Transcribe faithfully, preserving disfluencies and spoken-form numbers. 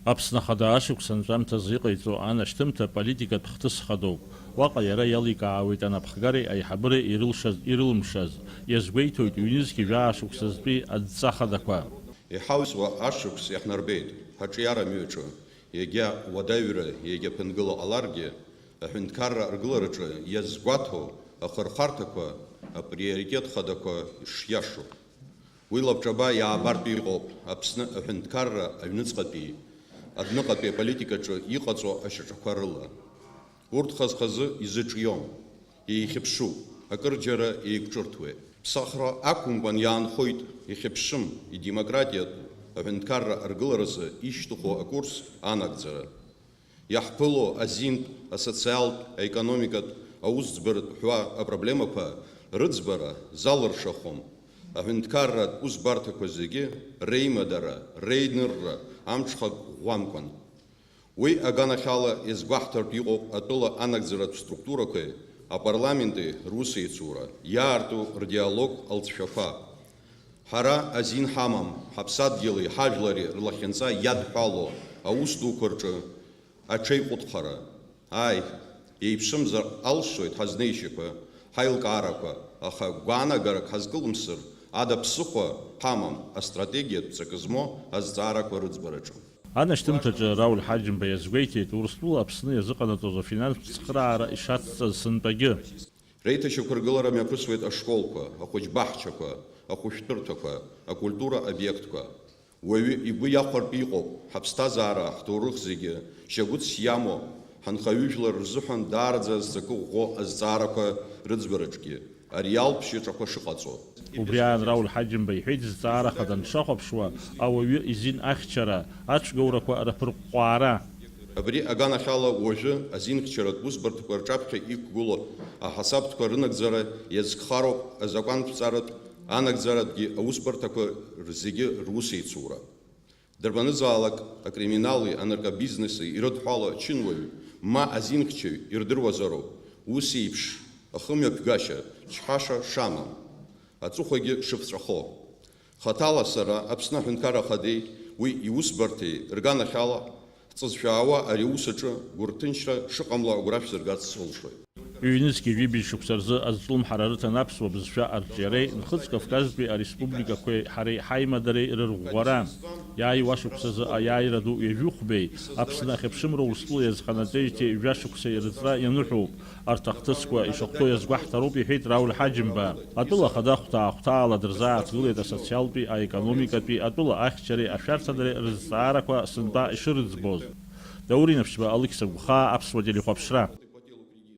Аԥсны Ахада ашықәс анҵәамҭазы иҟаиҵо анашьҭымҭа политикатә хҭыс хадоуп. Уаҟа иара иаликаауеит анапхгареи аиҳабыреи ирылшаз, ирылымшаз. Иазгәеиҭоит, ҩнызқьи жәаа шықәсазтәи адҵа хадақәа. Иҳауӡуа ашықәс иаҳнарбеит ҳаҿиара амҩаҿы, иагьа уадаҩра, иагьа ԥынгыла ҟаларгьы, аҳәынҭқарра аргылараҿы иазгәаҭоу ахырхарҭақәа априоритет хадақәа шиашоу. Уи лабҿаба иаабартә иҟоуп Аԥсны аҳәынҭқарра аҩныҵҟатәи, адәныҟатәи аполитикаҿы иҟаҵоу ашьаҿақәа рыла. Урҭ хаз-хазы изыҿиом, еихьыԥшуп, акырџьара еиқәҿырҭуеит. Ԥсахра ақәымкәан иаанхоит ихьыԥшым, идемократиатә аҳәынҭқарра аргыларазы ишьҭыху акурс анагӡара. Иаҳԥыло азинтә, асоциалтә, аекономикатә, аусӡбаратә ҳәа апроблемақәа рыӡбара залыршахом. Аҳәынҭқарратә усбарҭақәа зегьы реимадара, реинырра амҽхак ӷәӷәамкәан. Уи аганахьала иазгәаҳҭартә иҟоуп атәыла анагӡаратә структурақәеи апарламенти русеицура, иаарту рдиалог алҵшәақәа. Ҳара азин ҳамам, ҳаԥсадгьыли ҳажәлари рлахьынҵа иадҳәало аус дуқәа рҿы аҽеиҟәыҭхара. Ааи, еиԥшымзар алшоит ҳазнеишьақәа, ҳаилкаарақәа, аха гәаанагарак ҳазкылымсыр ада ԥсыхәа ҳамам астратегиатә ҵакы змоу азҵаарақәа рыӡбараҿы. Анашьҭымҭаҿы Рауль Ҳаџьымба иазгәеиҭеит, Урыстәыла Аԥсны иазыҟанаҵоз афинанстә цхыраара ишацҵаз сынтәагьы. Реиҭашьақәыргылара мҩаԥысуеит ашколқәа, ахәыҷбаҳчақәа, ахәышәтәырҭақәа, акультура обиектқәа. Уаҩы игәы иахәартә иҟоуп, ҳаԥсҭазаара, ҳҭоурых зегьы шьагәыҭс иамоу, ҳанхаҩыжәлар рзыҳәан даараӡа зҵакы ӷәӷәоу азҵаарақәа рыӡбараҿгьы ари ауп шьаҿақәа шыҟаҵо. Убри аан Рауль Ҳаџьымба иҳәеит, зҵаара хада дшахәаԥшуа, ауаҩы изин ахьчара, ацәгьоурақәа рыԥырҟәҟәаара. Абри аганахьала уажәы азинхьчаратә усбарҭақәа рҿаԥхьа иқәгылоу аҳасабтәқәа рынагӡара иазкхароуп азакәанԥҵаратә анагӡаратәгьы аусбарҭақәа зегьы русеицура. Дарбанызаалак акриминали анаркобизнеси ирыдҳәало ачынуаҩ ма азинхьчаҩ ирдыруазароуп, ус еиԥш ахымҩаԥгашьа чҳаша шамам, аҵыхәагьы шыԥҵәахо. Хаҭала сара Аԥсны Аҳәынҭқарра Ахадеи уи иусбарҭеи рганахьала ҳҵызшәаауа ари аус аҿы гәырҭынчра шыҟамло агәра шәзыргарц сылшоит. Ҩнызқьи жәибжь шықәса рзы азҿлымҳара рыҭан аԥсуа бызшәа арҿиареи Нхыҵ Кавказтәи ареспубликақәеи ҳареи ҳаимадареи рырӷәӷәара. Иааиуа шықәсазы аиааира ду ҩажәи хәбеи Аԥсны ахьыԥшымра Урыстәыла иазҟанаҵеижьҭеи жәа шықәса ирыҵра ианыҳәоуп. Арҭ ахҭысқәа ишахәҭоу иазгәаҳҭароуп, иҳәеит Рауль Ҳаџьымба. Атәыла ахада хәҭаа-хәҭаала дырзааҭгылеит асоциалтәи, аекономикатәи, атәыла ахьчареи ашәарҭадареи рызҵаарақәа сынтәа ишырыӡбоз. Даур Инаԥшьба, Алықьса Гәхаа, Аԥсуа телехәаԥшра.